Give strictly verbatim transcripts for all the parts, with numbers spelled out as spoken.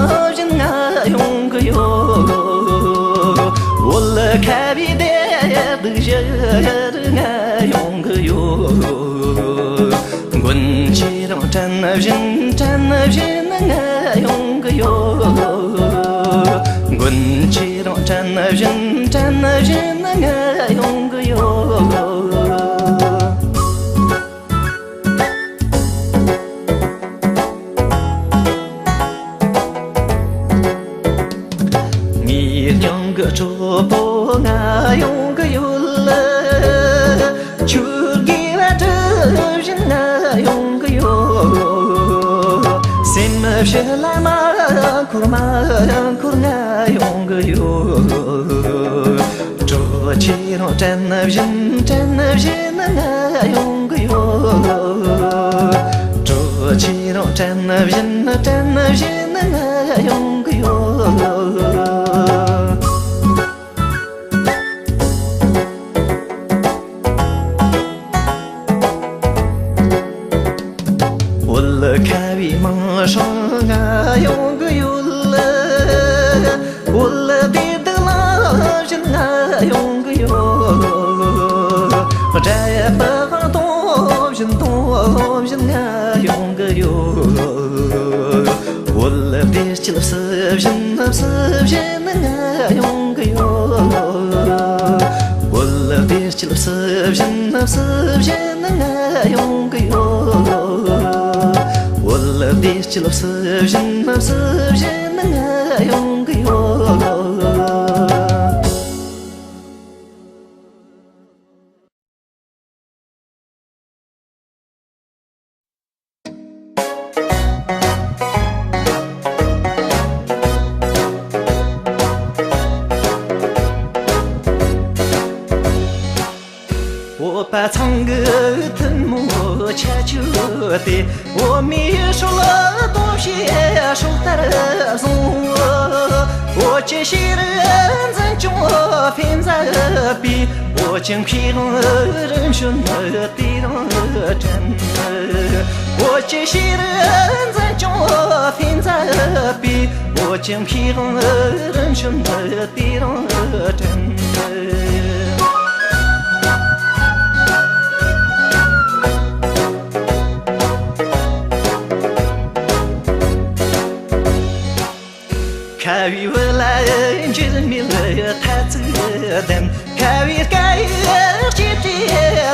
བཞིན་ང་ཡོང་གི་ཡོད། བོད་ཁ་བའི་བདེ་སྡུག་ཞུ་རུ་ང་ཡོང་གི་ཡོད། མགོན་ཁྱེད་རང་དྲན་བཞིན་དྲན་བཞིན་ང་ཡོང་གི་ཡོད། མགོན་ཁྱེད་རང་དྲན་བཞིན་དྲན་བཞིན་ང་ཡོང་གི་ཡོད། ངའི་སྙིང་གི་གྲོགས་པོ་ང་ཡོང་གི་ཡོད། ཁྱོད་དགེ་བ་སྒྲུབ་བཞིན་ང་ཡོང་གི་ཡོད། སེམས་ཕྱི་ལ་མ་འཁོར་མ་འཁོར་ང་ཡོང་གི་ཡོད། གྲོགས་ཁྱེད་རང་དྲན་བཞིན་དྲན་བཞིན་ང་ཡོང་གི་ཡོད། གྲོགས་ཁྱེད་རང་དྲན་བཞིན་དྲན་བཞིན་ང་ཡོང་གི་ཡོད། བོད་ཁ་བའི་མིང་སྲིང་ང་ཡོང་གི་ཡོད། བོད་བདེ་སྡུག་ལ་བཞིན་ང་ཡོང་གི་ཡོད། དགྲ་ཡི་པགས་དོང་བཞིན་དོང་བཞིན་ང་ཡོང་གི་ཡོད། བོད་བདེ་སྐྱིད་བསུ་བཞིན་བསུ་བཞིན་ང་ཡོང་གི་ཡོད། བོད་བདེ་སྐྱིད་བསུ་བཞིན་བསུ་བཞིན་ང་ཡོང་གི་ཡོད། བོད་བདེ་སྐྱིད་བསུ་བཞིན་བསུ་བཞིན་ང་ཡོང་གི་ཡོད། བོད་པ་ཚང་གི་ཐུན་མོང་ཁྱད་ཆོས་དེ། བོད་མིའི་སྲོལ་གཏོད་བྱེད་སྲོལ་ལྟར་བཟུང་། བོད་ཀྱི་ཤེས་རིག་འཛིན་སྐྱོང་ཕན་མཛད་པའི། བོད་ཀྱི་མཁས་དབང་རིམ་བྱོན་དེ་རིང་དྲན། བོད་ཀྱི་ཤེས་རིག་འཛིན་སྐྱོང་ཕན་མཛད་པའི། བོད་ཀྱི་མཁས་དབང་རིམ་བྱོན་དེ་རིང་དྲན། ཁ་བའི་བུ་ལ་འགྱུར་མེད་ལ་ཐ་ཚིག་ལྡན། ཁ་བའི་སྐད་ཡིག་གཅེས་སྤྲས་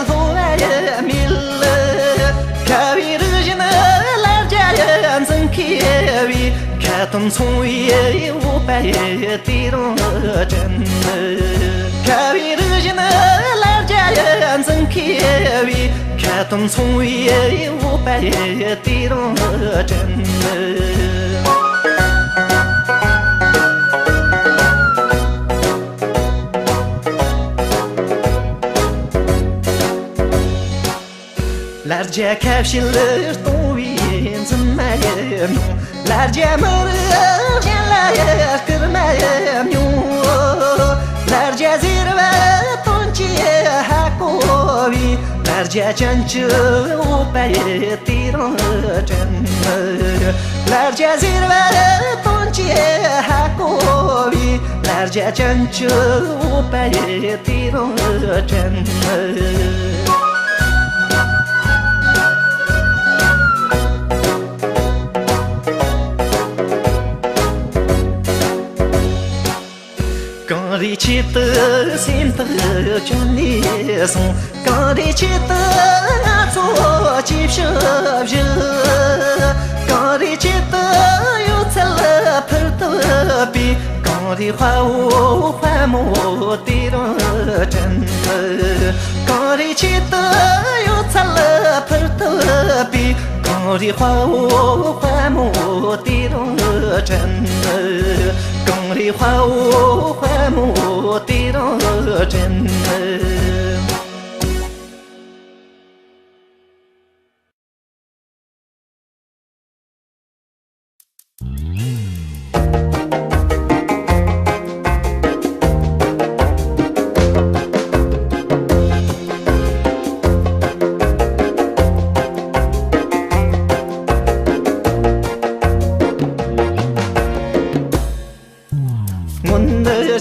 ལྷོད་པ་མེད། ཁ་བའི་རིག་གཞུང་ལ་རྒྱ་ཡི་འཛིན་མཁས་པའི། ཁ་ཏོན་ཚོང་བའི་བོད་པ་ཡི་དེ་རིང་དྲན། ཁ་བའི་རིག་གཞུང་ལ་རྒྱ་ཡི་འཛིན་མཁས་པའི། ཁ་ཏོན་ཚོང་བའི་བོད་པ་ཡི་དེ་རིང་དྲན། ལ་རྒྱ་ཁ་བཤད་གཏོང་བའི་འཛིན་མ་ཡི་མྱོང་། ལ་རྒྱ་མི་རིགས་གཞན་ལ་ཡི་སྐུལ་མ་ཡི་མྱོང་། ལ་རྒྱ་ཟེར་བ་དོན་གྱིས་ཧ་གོ་བའི། ལ་རྒྱ་ཅན་གྱི་བོད་པ་ཡི་དེ་རིང་དྲན། ལ་རྒྱ་ཟེར་བ་དོན་གྱིས་ཧ་གོ་བའི། ལ་རྒྱ་ཅན་གྱི་བོད་པ་ཡི་དེ་རིང་དྲན། གངས་རིའི་ཆེད་དུ་སེམས་ཐག་བཅད་ནས་སོང་། གངས་རིའི་ཆེད་དུ་ང་ཚོ་སྐྱེ་ཤི་བཞེས། གངས་རིའི་ཆེད་དུ་ཡོད་ཚད་ཕུལ་ཐུབ་པའི། གངས་རིའི་དཔའ་བོ་དཔའ་མོ་དེ་རིང་དྲན། གངས་རིའི་ཆེད་དུ་ཡོད་ཚད་ཕུལ་ཐུབ་པའི། གངས་རིའི་དཔའ་བོ་དཔའ་མོ་དེ་རིང་དྲན། གངས་རིའི་དཔའ་བོ་དཔའ་མོ་དེ་རིང་དྲན།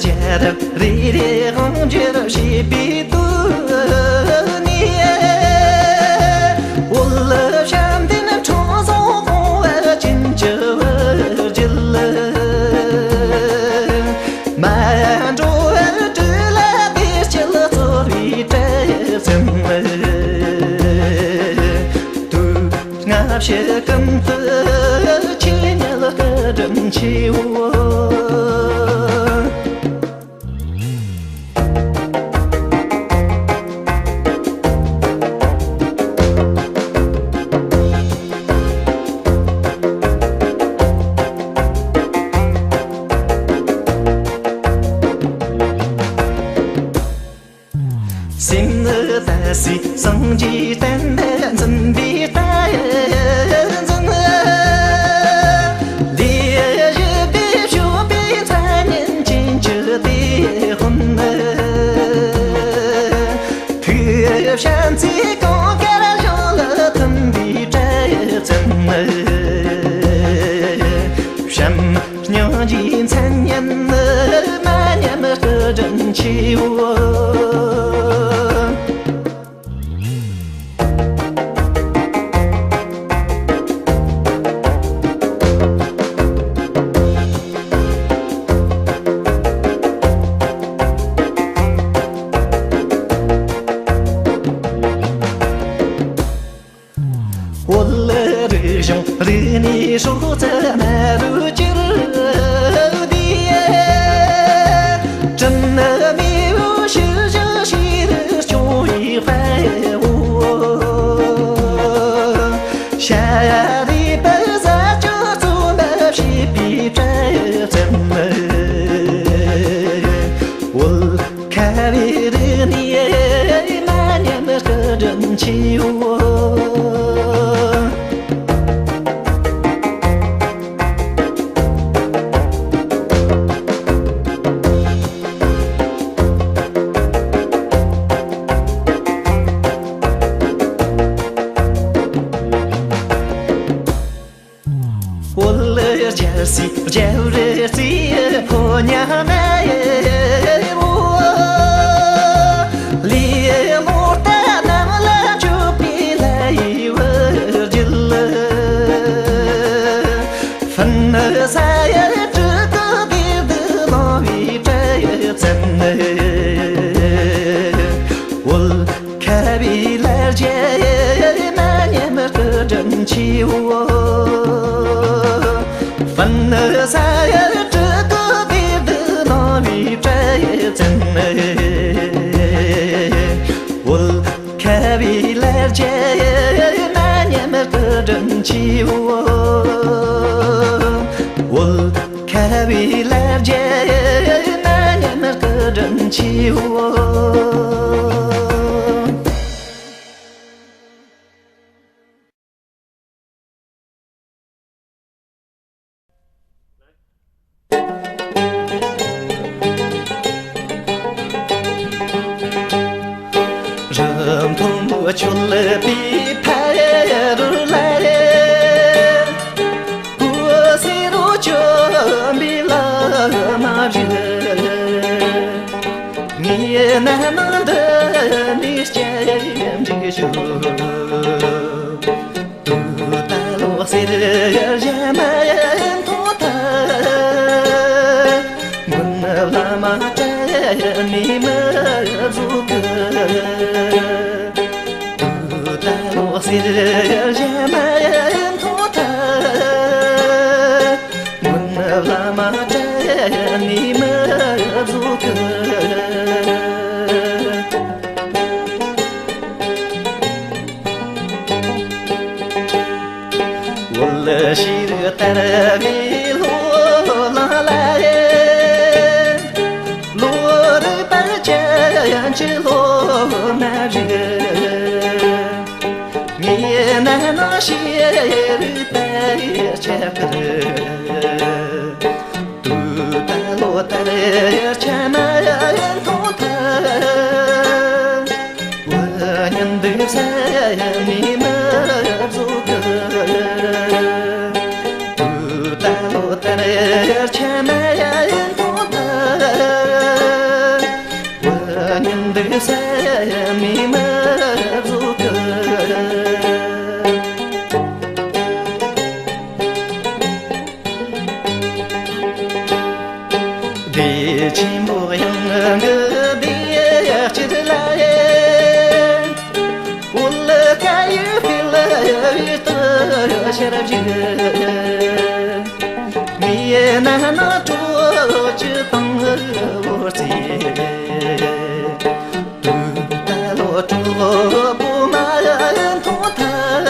ཞལ་རབ་རེ་རེ་དབང་བསྒྱུར་བྱེད་པའི་དུས་ནས། འོད་བྱམས་ལྡན་འཕྲིན་བཟང་གོང་བུ་ཅན་གྱི་བུ་བརྒྱུད། མ་འགྲོ་བར་སྤྲུལ་ལ་བདེ་སྐྱིད་སྩོལ་བའི་གྲལ་བཙུན། དུས་སྔ་ཕྱི་ཀུན་ཏུ་ཆོས་ཉིད་སྐུ་དྲིན་ཆེའོ། སེམས་ནི་དད་སའི་སངས་རྒྱས་བསྟན་པ་འཛིན་པའི་བསྟན་འཛིན། ལས་བཞི་པའི་སྤྱོད་པའི་མཚན་ཉིད་ཅན་གྱི་དེད་དཔོན། ཐུགས་བྱམས་བརྩེ་གང་གར་བཞེངས་ལ་མཐུན་པའི་གྲལ་བཙུན། བྱམས་སྙིང་རྗེའི་མཚན་ཉིད་ནི་མ་ཉམས་སྐུ་དྲིན་ཆེའོ། འོད་རིག་གཞུང་རིག་གནས་སྲོག་རྩ་དམར་རུ་གྱུར་ཏེ། སྤྲིན་མེ་འོད་ཞུ་ཞུ་ཞེས་སྐྱོང་བའི་དཔལ་བོ། ཤ་རུས་པ་ཟ་སྤྱོད་རྩོལ་མེད་བྱེད་པའི་གྲལ་བཙུན། འོད་ཁ་བའི་རིག་གནས་མ་ཉམས་སྐུ་དྲིན་ཆེའོ། འོད་རྒྱལ་སྲས་རྒྱལ་བུ་རྩེའི་ཕོ་ཉ་མ། ལས་མོ་རྟ་རྣམས་ལ་མཆོད་པའི་ལྷ་ཡི་བུ་བརྒྱུད། ཕུན་ས་ཡི་སྤྲུལ་སྐུ་བདེ་སྡུག་སློང་བའི་གྲལ་བཙུན། འོད་ཁ་བའི་ལྷ་རྒྱལ་མ་ཉམས་སྐུ་དྲིན་ཆེའོ། ཕུན་ས་ཡི་སྤྲུལ་སྐུ་བདེ་སྡུག་སློང་བའི་གྲལ་བཙུན། འོད་ཁ་བའི་ལྷ་རྒྱལ་མ་ཉམས་སྐུ་དྲིན་ཆེའོ། འོད་ཁ་བའི་ལྷ་རྒྱལ་མ་ཉམས་སྐུ་དྲིན་ཆེའོ། རི་མཐོན་པོ་ཆོད་པའི་ཕ་རོལ་ལ། སྐུ་སེར་བྱོན་པའི་བླ་མ་བཞུགས། ངེད་གནས་ནང་འདི་ནས་སྤྱན་འདྲེན་ཞུ། ད་ལོ་གསེར་ཞལ་མ་མཐོང་ཐལ། མགོན་བླ་མ་དྲན་ནས་མི་བཟོད་གི། ད་ལོ་གསེར་ཞལ་མ་མཐོང་ཐལ། མགོན་བླ་མ་དྲན་ནས་མི་བཟོད་གི། འོད་ཞིག་དར་བའི་ལྷོ་ལ་ལ། ལོ་རེ་བར་ཅན་གྱི་ལོ་མ་རེད། ངེད་གནས་ནང་ཤེས་རིག་པའི་ཆེད་དུ། དུས་ད་ལོ་ལྟར་ཆ་མ་མཐོང་ཐལ། འུ་གཉིས་འདི་ས་ནས་མི་བཟོད་གི། དུས་ད་ལོ་ལྟར་ཆ་མ་མཐོང་ཐལ། དེ་ཆེན་པོ་གཡང་གི་བདེ་སྐྱིད་ལ། འོལ་ཁ་ཡི་ཕི་ལ་ཡི་ཏི་ཤར་བཞིན། མི་ན་ན་གྲོགས་ཀྱི་དང་བོར་ཚེ། དུ་ད་ལོ་གྲོགས་པོ་མ་མཐོང་ཐལ།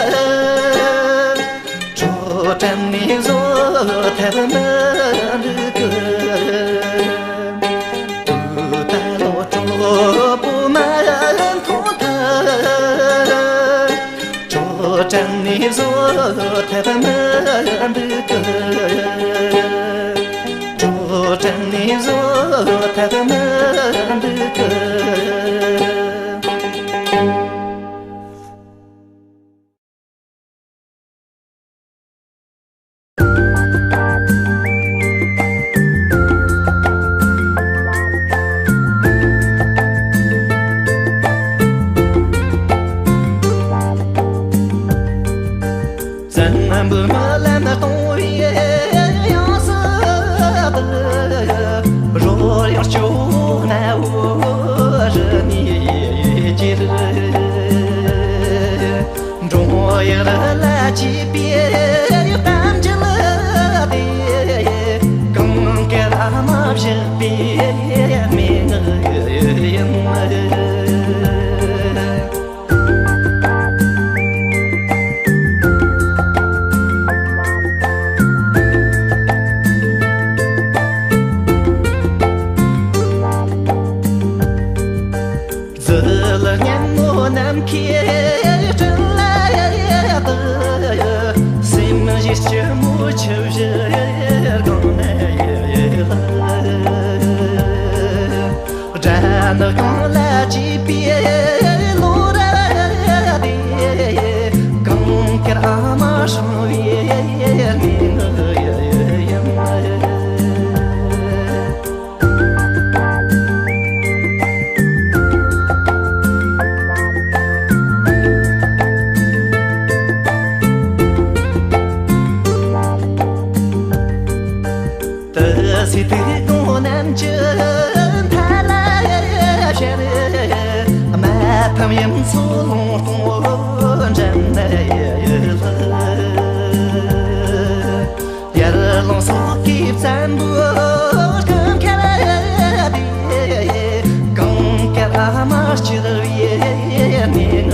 ཁྲོ་དྲན་ནས་བཟོད་ཐབས་མི་འདུག་གི། དུ་ད་ལོ་གྲོགས་པོ་མ་མཐོང་ཐལ། ཁྲོ་དྲན་ནས་བཟོད་ཐབས་མི་འདུག་གི། ཁྲོ་དྲན་ནས་བཟོད་ཐབས་མི་འདུག་གི། བཙན་པོའི་སྨོན་ལམ་གཏོང་བའི་ཡང་སྲིད་དུ། རོལ་དབྱངས་སྐྱོ་བོ་རྣ་བོ་རུ་གཉིས་ཀྱི། འབྲོང་ཡག་ལ་སྐྱེས་པའི་གཏམ་རྒྱུད་དེ། གངས་དཀར་ཨ་མ་བཞག་པའི་མན་ངག་ཡིན། རྫི་ལི་སྙན་མོ་ནམ་མཁའི་སྤྲིན་ལ་ཡལ་དུ། སེམས་གཞིས་སྐྱིད་མོ་ཆུ་བཞི་སྒང་ན་ཡལ། སྦྲ་ནག་གངས་ལ་སྐྱེས་པའི་ལོ་ར་དེ། གངས་དཀར་ཨ་མ་སྲུང་བའི་མན་ངག་ཡིན། དེ་སྲིད་དུས་གང་རྣམས་ཀྱི་མཐའ་ལ་ཤར། མ་ཕམ་ཡུམ་མཚོ་ལུང་སྟོང་འགྲམ་ན་ཡལ། ཡར་ཀླུང་སོག་གི་བཙན་པོའི་སྐུ་མཁར་དེ། གངས་དཀར་ཨ་མ་སྐྱིད་པའི་གནས་ཡིན།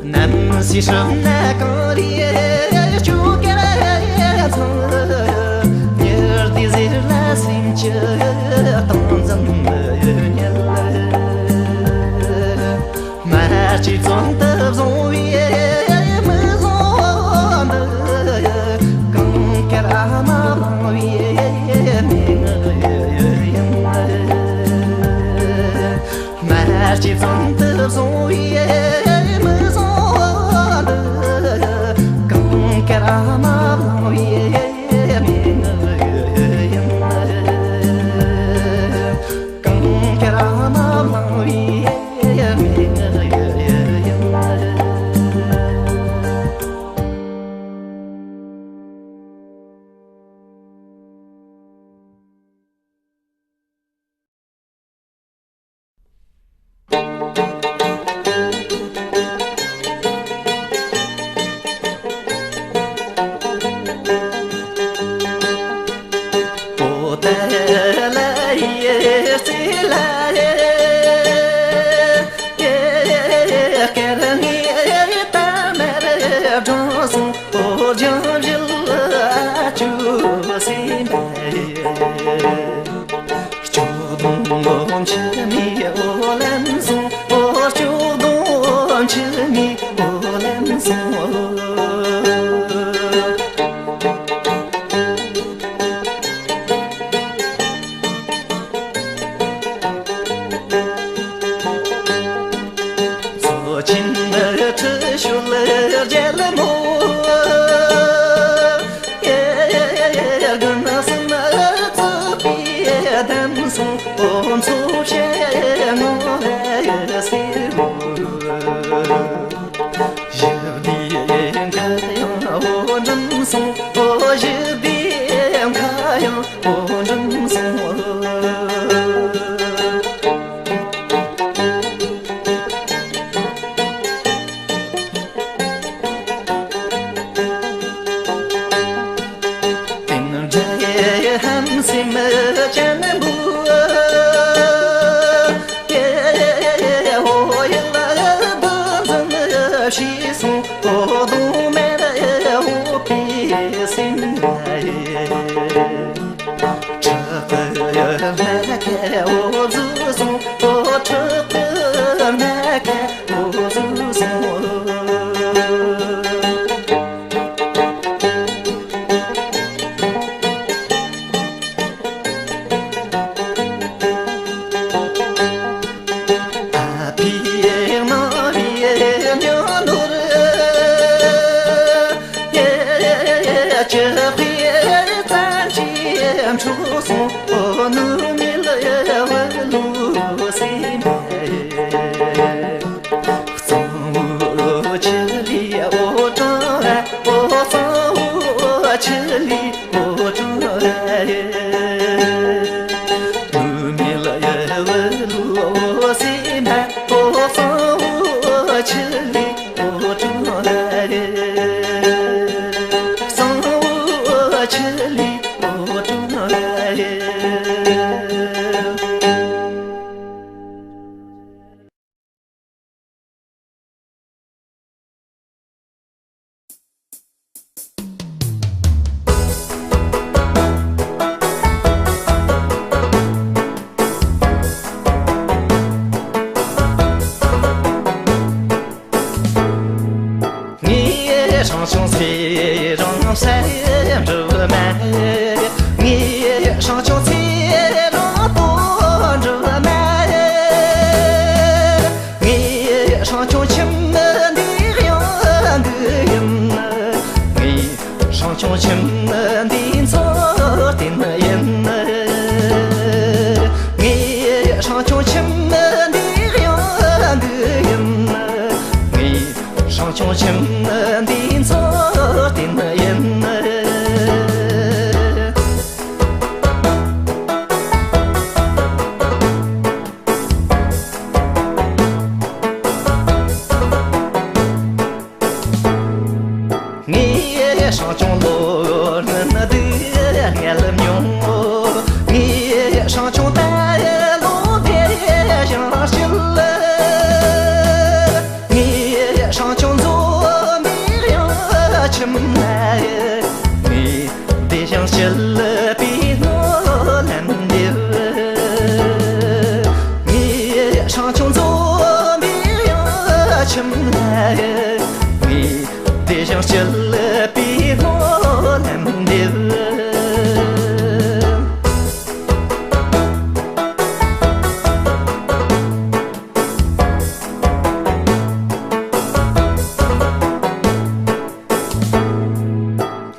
གནམ་སའི་སྲིབ་ན་གངས་རིའི་སྐྱོ་གར་ཚང་། ཉི་ཟླའི་ཟེར་ལ་སེམས་ཀྱི་སྟངས་འཛིན་མི་ཉལ། མ་སྐྱེས་བཙོན་དུ་བཟུང་བའི་མི་བཟང་འདི། གངས་དཀར་ཨ་མ་བླངས་པའི་མན་ངག་ཡིན། མ་སྐྱེས་བཙོན་དུ་བཟུང་བའི་མི་བཟང་འདི། གངས་དཀར་ཨ་མ་བླངས་པའི་མན་ངག་ཡིན། གངས་དཀར་ཨ་མ་བླངས་པའི་མན་ངག་ཡིན། ཁ་ཡང་འོ་འགྲིམ་སོང་། དེ་ནི་འདྲ་ཧམ་སེམས་ཅན་པོ། ཧོ་ཡ་ལ་བུ་འཛིན་ཤེས་སོང་། ཨོ་དུང་མེད་འོ་པའི་སེམས། ཁྲག་གི་སྨྲ་མཁན་འོ་བཟོས་སོང་། ཨོ་ཁྲག་གི་སྨྲ་མཁན་འོ་བཟོས་སོང་། ཨ་ཕའི་ནང་བའི་ཉོ་ནོར། ཡེ་ཅི་ཕི་ཙམ་གྱིས་འཕྲོག་སོང་། ཨོ་ནུ་མི་ལ་བ་ལུ་སེ་མེ། གཙང་བོ་ཆུ་ལི་ཨོ་ཀྲང་ཨ། ཨོ་གཙང་བོ་ཆུ་ལི་ཨོ་ཀྲང་ཨ། ནུ་མི་ལ་ཡ་བ་ལུ་ཨོ་སེ་མེ། ཨོ་གཙང་བོ་ཆུ་ལི་ཨོ་ཀྲང་ཨ། གཙང་བོ་ཆུ་ལི་ཨོ་ཀྲང་ཨ། ངའི་སྲང་ཆུང་ཚེ་རིང་སེམས་འགྲོ་མ། ངའི་སྲང་ཆུང་ཚེ་རིང་དོན་འགྲུབ་མ། ངའི་སྲང་ཆུང་ཁྱིམ་འདིའི་གཡང་འགུལ་ཡིན། ངའི་སྲང་ཆུང་ཁྱིམ་འདིའི་མཚོ་རྟེན་ཡིན། ངའི་སྲང་ཆུང་ཁྱིམ་འདིའི་གཡང་འགུལ་ཡིན། ངའི་སྲང་ཆུང་ཁྱིམ་འདིའི་མཚོ་རྟེན་ཡིན། ངའི་སྲང་ཆུང་ལོ་ནི་སྡུག་བསྔལ་མྱོང་། ངའི་སྲང་ཆུང་ད་ལོ་བདེ་ཞིང་སྐྱིད། ངའི་སྲང་ཆུང་འཛོམས་པའི་གཡང་ཁྱིམ་ན། ངའི་བདེ་ཞིང་སྐྱིད་པའི་སྨོན་ལམ་འདེབས། ངའི་སྲང་ཆུང་འཛོམས་པའི་གཡང་ཁྱིམ་ན། ངའི་བདེ་ཞིང་སྐྱིད་པའི་སྨོན་ལམ་འདེབས།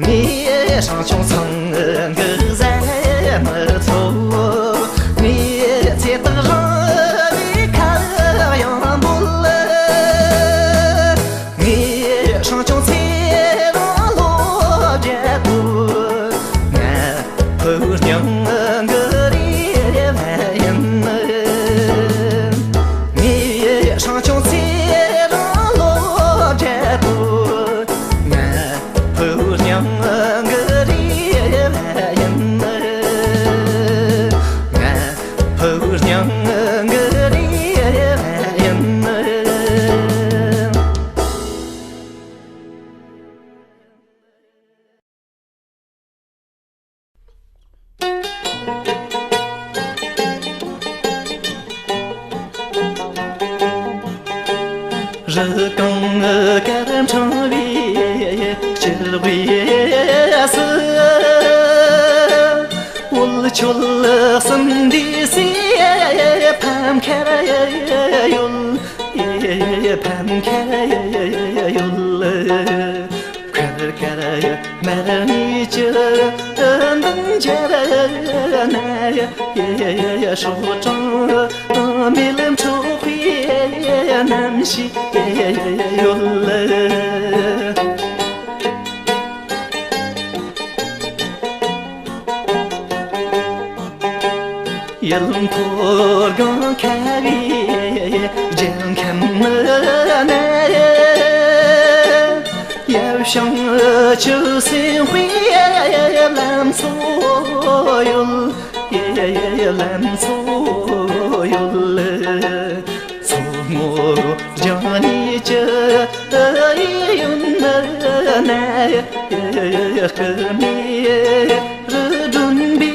ངའི་སྲང་ཆུང་ཚང་གི་ཟས་མི་འཚོ། ངའི་ཚེ་ཐག་རིང་བའི་ཁ་གཡང་འབོད། ངའི་སྲང་ཆུང་ཚེ་རིང་ལོ་བརྒྱ་དགུ། ང་ཕུ་བོའི་སྙིང་གི་རུས་པ་ཡིན། ངའི་སྲང་ཆུང་ཚེ་རིང་ལོ་བརྒྱ་དགུ། ང་ཕུ་བོའི་སྙིང་གི་རུས་པ་ཡིན། ང་ཕུ་བོའི་སྙིང་གི་རུས་པ་ཡིན། རི་གངས་དཀར་འཕྲེང་བའི་སྤྱིལ་བུའི་སུ། འོལ་ཆོལ་གསུམ་འདུས་སའི་ཕམ་ཁ་ཡོད། ཕམ་ཁ་ཡོད། མཁར་དཀར་དམར་ནག་གི་མདུན་སར་ན། སྲོག་དྲང་རྨི་ལམ་འཁྲུག་པའི་གནམ་གཤིས་ཡོད། ཡུལ་འཁོར་གང་ཁ་བའི་རྒྱལ་ཁམས་ན། ཡབ་བྱང་ཆུ་སྲིན་དཔེ་ལམ་སོགས་ཡོད། ལམ་སོགས་ཡོད། མཚོ་སྔོན་རྒྱང་ནི་ཅི་ཡོད་ན། སྐུ་མེ་རུ་སྒྲོན་པའི་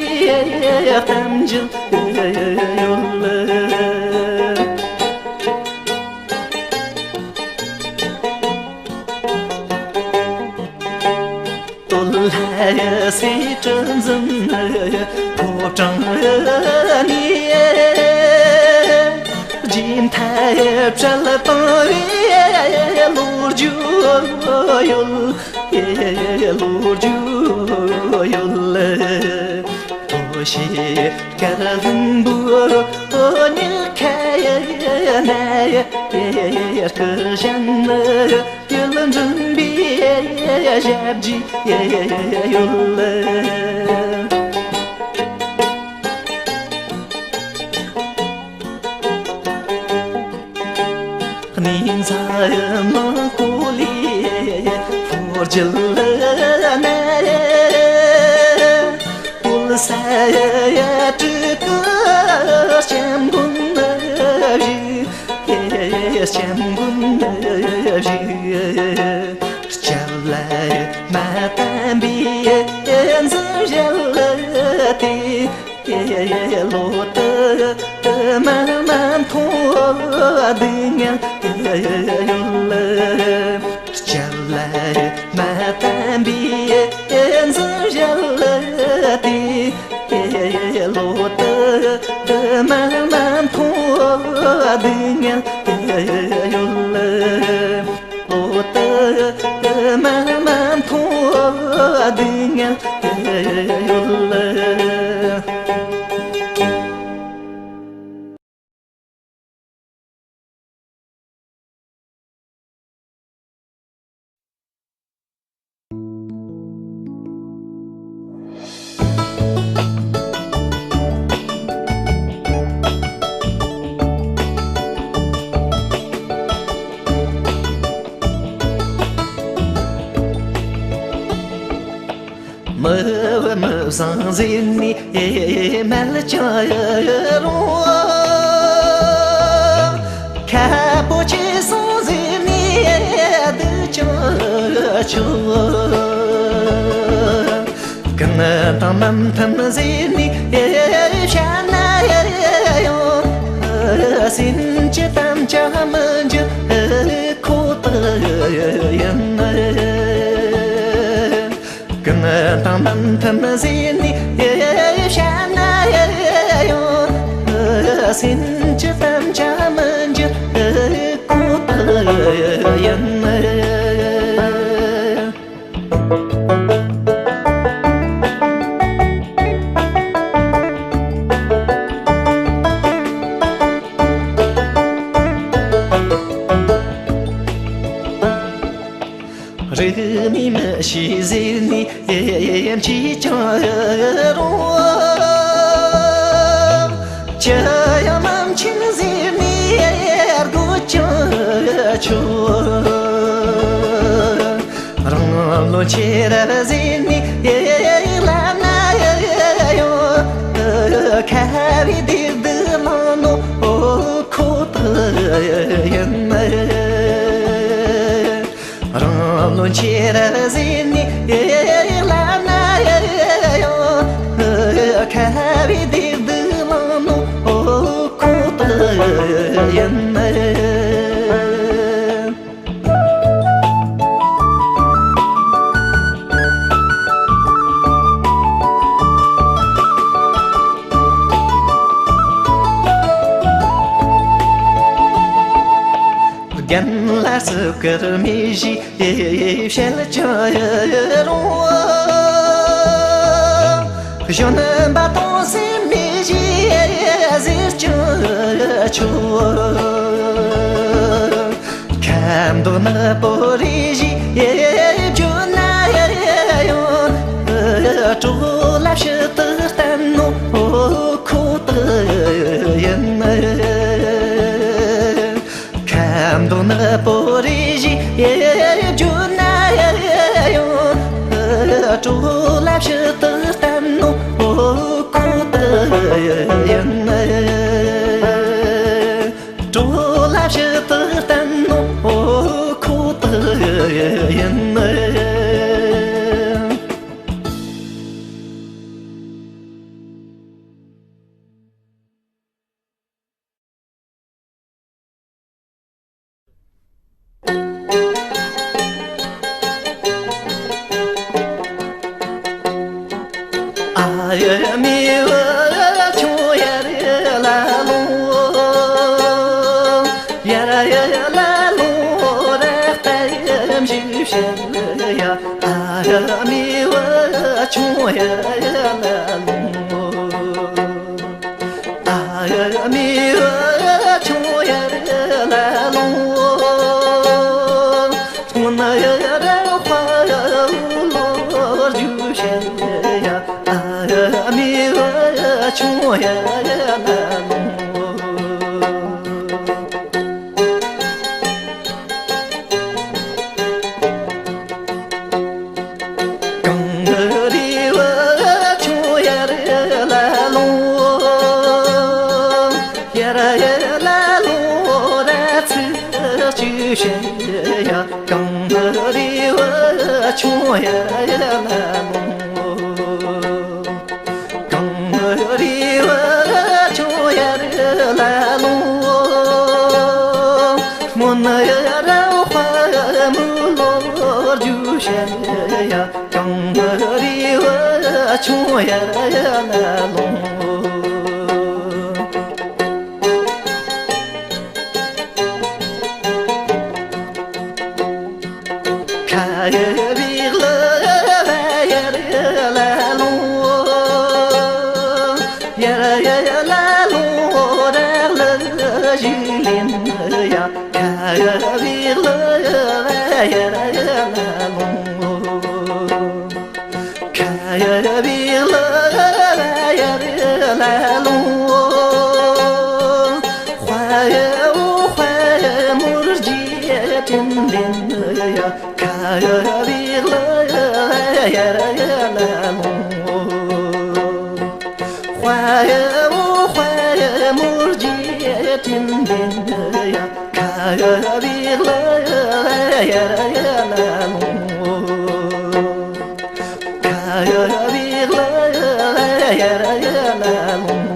གཏམ་རྒྱུད་ཡོད། སྟོད་ལྷ་སྲས་གྲུ་འཛིན་ཕོ་བྲང་ནས། རྗེ་མཐའ་བྲལ་བཏང་བའི་ལོ་རྒྱུས་ཡོད། ལོ་རྒྱུས་ཡོད། ཐོ་བྱེད་དཀར་ལྷུན་པོའི་ཉི་ཁ་ན། སྐུ་ཞབས་ནི་ཡུལ་འགྲིམ་པའི་ཞབས་རྗེས་ཡོད། གནས་མཛའ་མི་གོ་ལའི་ལྷོ་རྒྱུད་ན། བོད་ས་ཡ་སྤྲུལ་སྐུ་སྐྱབས་མགོན་བཞུགས། སྐྱབས་མགོན་བཞུགས། སྐྱབས་ལ་མ་དམ་པའི་འཛིན་བྱེད་དེ། ལོ་དུ་མ་མ་མཐོང་སྡུག་བསྔལ་ཡོད། སྐྱབས་ལ་མ་དམ་པའི་འཛིན་བྱེད་དེ། ལོ་དུ་མ་མ་མཐོང་སྡུག་བསྔལ་ཡོད། ལོ་དུ་མ་མ་མཐོང་སྡུག་བསྔལ་ཡོད། མི་བུ་མི་བཟང་ཟེར་ནས་མལ་ཆ་རུང་། ཁ་པོ་ཆེ་སོང་ཟེར་ནས་སྡུག་ཅག་ཆུ། ཀུན་དང་མི་མཐུན་ཟེར་ནས་བཤད་ན་ཡང་། སེམས་ཀྱི་དམ་བཅའ་མི་འཇུག་ཁོ་ཐག་ཡིན། ཀུན་དང་མི་མཐུན་ཟེར་ནས་བཤད་ན་ཡང་། སེམས་ཀྱི་དམ་བཅའ་མི་འཇུག་ཁོ་ཐག་ཡིན། རིག་གནས་མི་ཤེས་ཟེར་ནས་ཡིན་གྱིས་ཀྱང་རུང་། ཅི་ཡང་མི་མཁྱེན་ཟེར་ནས་རྒོད་ཀྱང་ཆོག། རང་བློ་ཁྱེར་ཟེར་ནས་ལབ་ན་ཡང་། ཁ་བའི་སྡིག་སྡུག་ལ་ནོ་ཁོ་ཐག་ཡིན། རང་བློ་ཁྱེར་ཟེར་ནས་ལབ་ན་ཡང་། ཁ་བའི་སྡིག་སྡུག་ལ་ནོ་ཁོ་ཐག་ཡིན། རྒན་ལགས་སུ་ཀར་མི་ཞིག་བཤད་ཀྱང་རུང་། གཞོན་པ་དང་སེམས་མེད་ཞིག་ཟེར་ཀྱང་ཆོག། ཁ་མདོག་ནག་པོ་རེ་ཞིག་བརྗོད་ན་ཡང་། གྲོགས་ལ་ཕྱི་དུ་བསྟན་ནོ་ཁོ་ཐག་ ཨ་ཡ་མི་བ་ཆུང་ཡར་ལ་ལོང་། ཡར་ཡར་ལ་ལོང་ར་ལྟ་ཡམ་ཞིག་བཤད་ཡ། ཨ་ཡ་མི་བ་ཆུང་ཡར་ལ་ལོང་། ཨ་ཡ་མི་བ་ཆུང་ཡར་ལ་ལོང་། སྔོན་ཡར་དཔའ་བོ་ལོ་རྒྱུ་བཤད་ཡ། ཨ་ཡ་མི་བ་ཆུང་ཡར་ལ་ལོང་། གངས་རི་བ་ཆུང་ཡར་ལ་ལོང་། ཡར་ཡར་ལ་ལོང་ར་ཚིག་གཅིག་བཤད་ཡ། གངས་རི་བ་ཆུང་ཡར་ལ་ལོང་། གངས་རི་བ་ཆུང་ཡར་ལ་ལོང་། སྔོན་ཡར་དཔའ་མོ་ལོ་རྒྱུ་བཤད་ཡ། གངས་རི་བ་ཆུང་ཡར་ལ་ལོང་། ཁ་བའི་ལ་བ་ཡར་ལ་ལོང་། ཡར་ཡར་ལ་ལོང་ར་ལ་ཞིག་ལེན་ཡ། ཁ་བའི་ལ་བ་ཡར་ལ་ལོང་། ཁ་བའི་ལ་ཡར་ལ་ལོང་། དཔའ་བོ་དཔའ་མོར་རྗེས་དྲན་ལེན་ཡ། ཁ་བའི་ལ་ཡར་ལ་ལོང་། དཔའ་བོ་དཔའ་མོར་རྗེས་དྲན་ལེན་ཡ། ཁ་བའི་ལ་ཡར་ལ་ལོང་། ཁ་བའི་ལ་ཡར་ལ་ལོང་།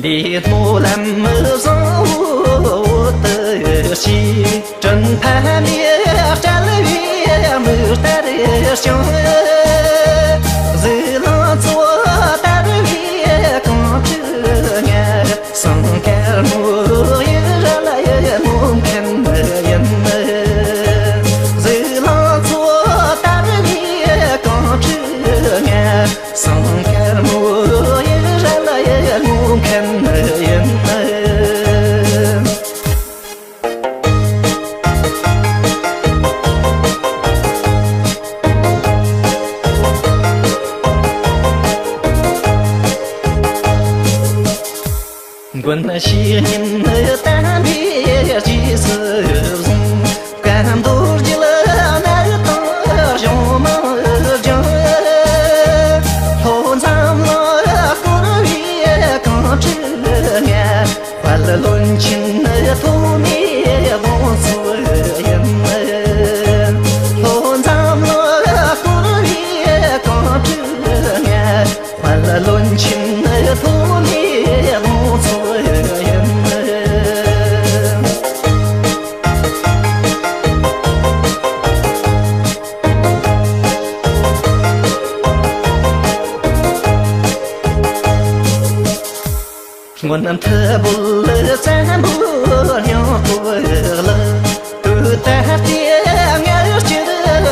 ལས་སྣོད་ལམ་བཟང་བོ་དུ་ཞིག། དྲིན་ཕ་མའི་སྤྲད་པའི་མིག་ལྟར་ཞིང་། གཟིགས་ལང་ཚོ་དར་བའི་གངས་ཁྲོད་ན། སེང་དཀར་མོ་ཡི་ར་ལ་ཡི་སྨོན་མཁན་ཡིན། གཟིགས་ལང་ཚོ་དར་བའི་གངས་ཁྲོད་ན། སེང་དཀར་མོ་ཡི་ར་ལ་ཡི་སྨོན་མཁན་ཡིན། མགོན་ཞིག་ཉིན་དམ་པའི་རྗེས་སུ་བཟུང་། བཀའ་མདོ་རྒྱུད་གནད་དང་གཞུང་མང་སྦྱངས། ལྷོ་མཚམས་ལ་བསྐོར་བའི་གངས་ཁྲོད་ན། དཔལ་བློན་ཆེན་ཐོགས་མེད་ལོངས་སུ་ཡིན། ལྷོ་མཚམས་ལ་བསྐོར་བའི་གངས་ཁྲོད་ན། དཔལ་བློན་ཆེན་ཐོགས་མེད་ལོངས་སུ་ཡིན། སྔོན་མཐུ་བོ་བཙན་པོའི་སྙིང་སྟོབས་ལ། དུས་ད་ལྟའི་ངལ་རྐྱེན་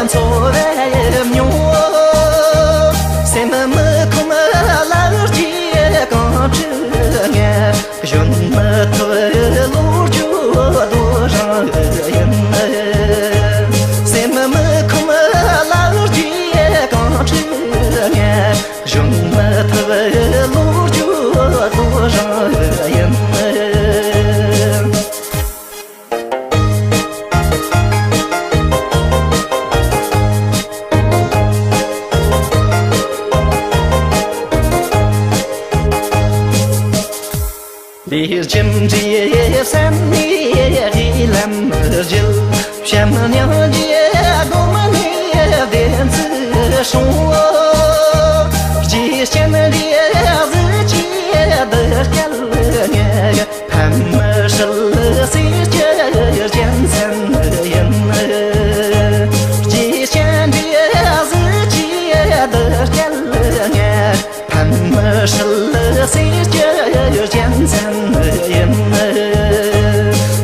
འཚོ་བའི་མྱོང་། སེམས་མི་ཁོམ་ལ་རྒྱའི་གངས་ཁྲོད་ན། གཞོན་མི་ཐུབ་ལོ་རྒྱུས་རྡོ་རིང་ཡིན། སེམས་མི་ཁོམ་ལ་རྒྱའི་གངས་ཁྲོད་ན། གཞོན་མི་ཐུབ་ལོ་རྒྱུས་རྡོ་རིང་ཡིན། ལས་རྒྱུ་འབྲས་བསམ་ནས་ བརྒྱུད། བྱམས་སྙིང་རྗེ་སྒོམ་ནས་བདེན་ཚིག་སྲུང་། རྗེ་སྤྱན་རས་གཟིགས་ཀྱི་བདུད་རྒྱལ་ངེད། ཕམ་སྲིད་སྲས་ཀྱི་རྒྱལ་མཚན་ཡིན། རྗེ་སྤྱན་རས་གཟིགས་ཀྱི་བདུད་རྒྱལ་ངེད། ཕམ་སྲིད་སྲས་ཀྱི་རྒྱལ་མཚན་ཡིན།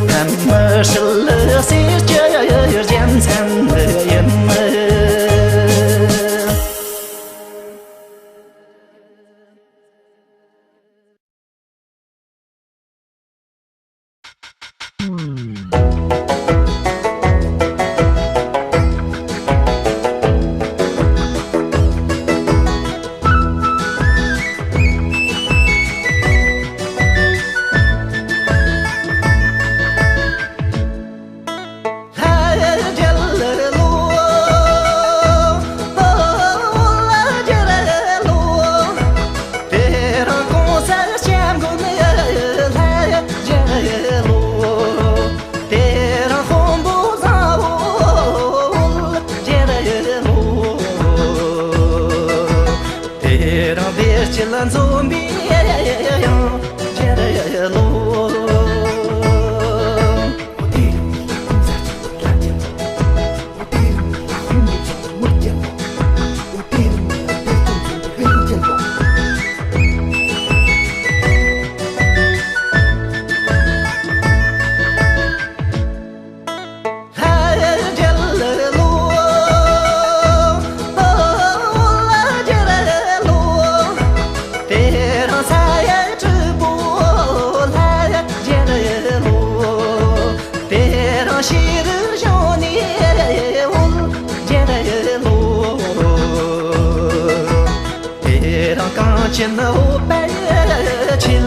ཕམ་སྲིད་སྲས་ཀྱི་རྒྱལ་མཚན་ཡིན། དེ་རིང་ཤེས་རིག་གཞུང་ནས་འོད་རྒྱལ་ལོ། དེ་རིང་གངས་ཅན་བོད་པའི་ཆེད་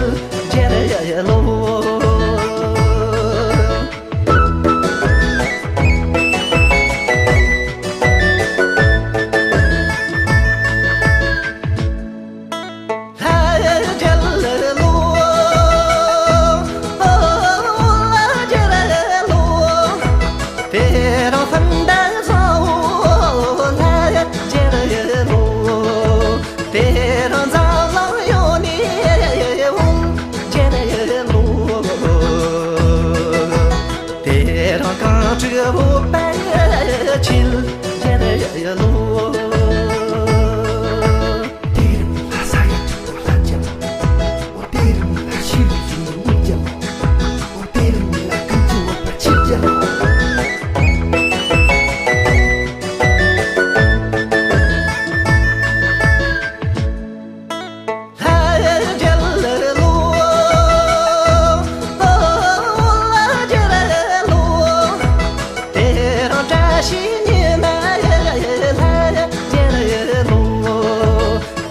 རྒྱལ་ལོ།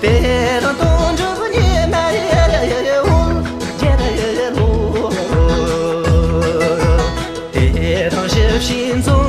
དེ་རིང་དོན་གྲུབ་ཉི་མའི་འོད་རྒྱལ་ལོ། དེ་རིང་ཞི་བྱེད་མཛོད་